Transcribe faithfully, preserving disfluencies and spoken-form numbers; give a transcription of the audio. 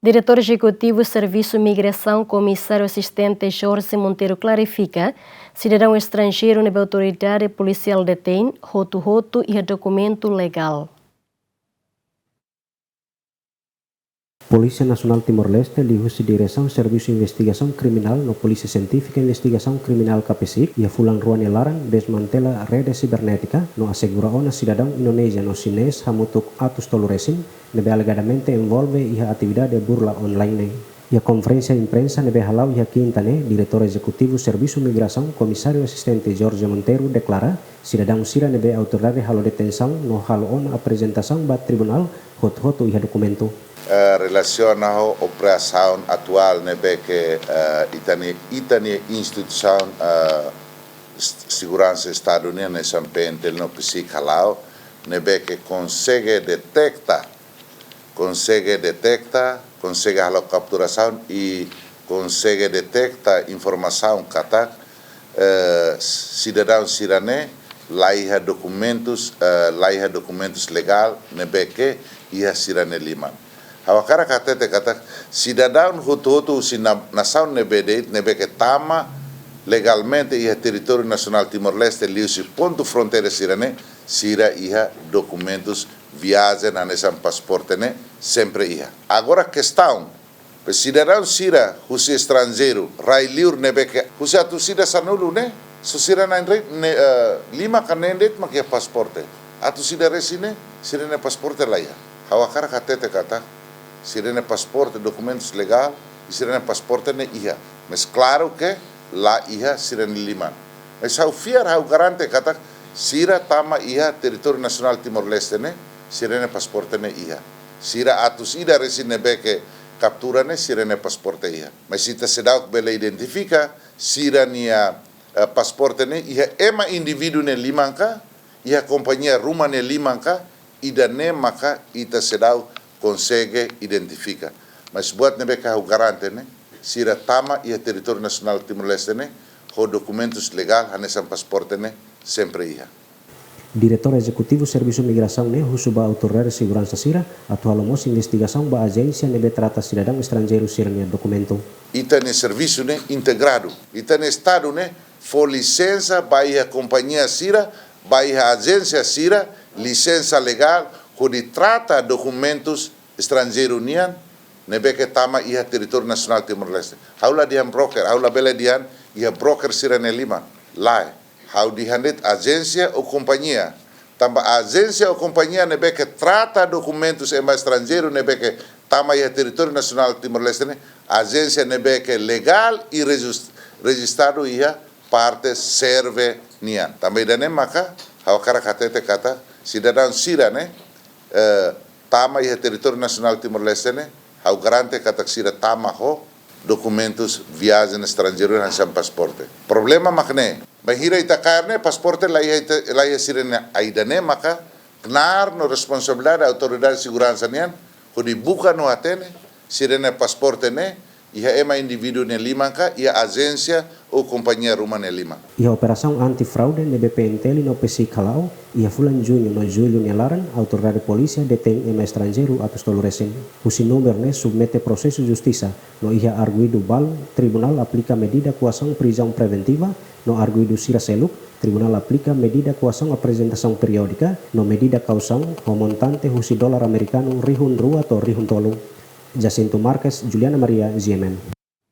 Diretór Ezekutivu Servisu Migrasaun, Komisáriu Asistente Jorge Monteiro klarifika, sidadaun estranjeiru ne'ebé autoridade polisiál detein, hotu-hotu iha dokumentu legál. Polísia Nasionál Timor-Leste, liuhusi Diresaun Servisu Investigasaun Kriminál no Polísia Sientífika Investigasaun Kriminál, KPSIK, iha fulan rua nia laran, desmantela rede sibernétika no asegura ona sidadaun Indonézia no Xinés hamutuk atus tolu resin, ne'ebé alegadamente envolve iha atividade burla online ne'e. Iha konferénsia imprensa ne'ebé hala'o iha Kinta ne'e, Diretór Ezekutivu Servisu Migrasaun, Komisáriu Asistente Jorge Monteiro deklara, sidadaun sira ne'ebé autoridade halo detensaun no halo ona aprezentasaun ba tribunál, hotu-hotu iha dokumentu. Eh, relasiona ho operasaun atuál ne'ebé ke, eh, ita-nia, ita-nia instituisaun, eh, s-, seguransa Estadu nian, hanesan PNTL no PSIK hala'o, ne'ebé ke konsege deteta, konsege deteta, konsege halo kapturasaun i konsege deteta informasaun katak, eh, sidadaun sira-ne'e laiha dokumentus, eh, laiha dokumentus legál ne'ebé ke iha sira-nia liman. Ha'u hakarak hatete katak sidadaun hotu-hotu husi na-, nasaun ne'ebé de'it ne'ebé ke tama legalmente iha territóriu nasionál Timor-Leste liuhusi pontu fronteira sira-ne'e, sira iha dokumentus viajen hanesan pasaporte ne'e sempre iha. Agora kestaun, ba sidadaun sira husi estranjeiru, rai-liur ne'ebé ke husi atus ida sanulu ne'e, só sira na'in-resin ne'e, eh, lima ka neen de'it mak iha pasaporte. Atus ida resin ne'e, sira-nia pasaporte la iha. Ha'u hakarak hatete katak, sira-nia pasaporte, dokumentus legál, sira-nia pasaporte ne'e iha. Mas klaru ke la iha sira-nia liman. Mas ha'u fiar, ha'u garante katak sira tama iha territóriu nasionál Timor-Leste ne'e, sira-nia pasaporte ne'e iha. Sira atus ida resin ne'ebé ke kaptura ne'e, sira-nia pasaporte iha. Mas ita seidauk bele identifika sira-nia, eh, pasaporte ne'e iha ema indivíduu nia liman ka, iha kompañia ruma nia liman ka, ida-ne'e maka ita seidauk konsege identifika. Mas buat ne'ebé ke ha'u garante ne'e, sira tama iha territóriu nasionál Timor-Leste ne'e ho dokumentus legál hanesan pasaporte ne'e sempre iha. Diretór Ezekutivu Servisu Migrasaun ne'e husu ba autoridade seguransa sira atu halo mós investigasaun ba ajénsia ne'ebé trata sidadaun estranjeiru sira-nia dokumentu. Ita-nia servisu ne'e integradu. Ita-nia Estadu ne'e fó lisensa ba iha kompañia sira, ba iha ajénsia sira, lisensa legál, hodi trata dokumentus estranjeiru nian ne'ebé ke tama iha territóriu nasionál Timor-Leste. Ha'u la dehan broker, ha'u labele dehan iha broker sira-nia liman. Lae, ha'u dehan de'it ajénsia ou kompañia. Tanba ajénsia ou kompañia ne'ebé ke trata dokumentus ema estranjeiru ne'ebé ke tama iha territóriu nasionál Timor-Leste ne'e, ajénsia ne'ebé ke legál i rejis-, rejistadu iha parte SERVE nian. Tanba ida-ne'e maka ha'u hakarak hatete katak sidadaun sira ne'e, eh, tama iha territóriu nasionál Timor-Leste ne'e, ha'u garante katak sira tama ho dokumentus viajen estranjeiru hanesan pasaporte. Problema mak ne'e, bainhira ita kaer ne'e pasaporte la iha ita, la iha sira-nia, ida-ne'e maka knaar no responsabilidade autoridade seguransa nian hodi buka no hatene sira-nia pasaporte ne'e iha ema indivíduu nia liman ka iha ajénsia ou kompañia ruma nia liman. Iha operasaun anti-fraude ne'ebé PNTL no PSIK hala'o iha fulan Juñu no Jullu nia laran, autoridade polísia detein ema estranjeiru atus tolu resin. Husi númeru ne'e submete prosesu justisa no iha arguidu balu, tribunál aplika medida koasaun prizaun preventiva, no arguidu sira seluk, tribunál aplika medida koasaun aprezentasaun periódika no medida kausaun ho montante husi dolar amerikanu rihun rua to'o rihun tolu. Jacinto Marques, Juliana Maria, G M N.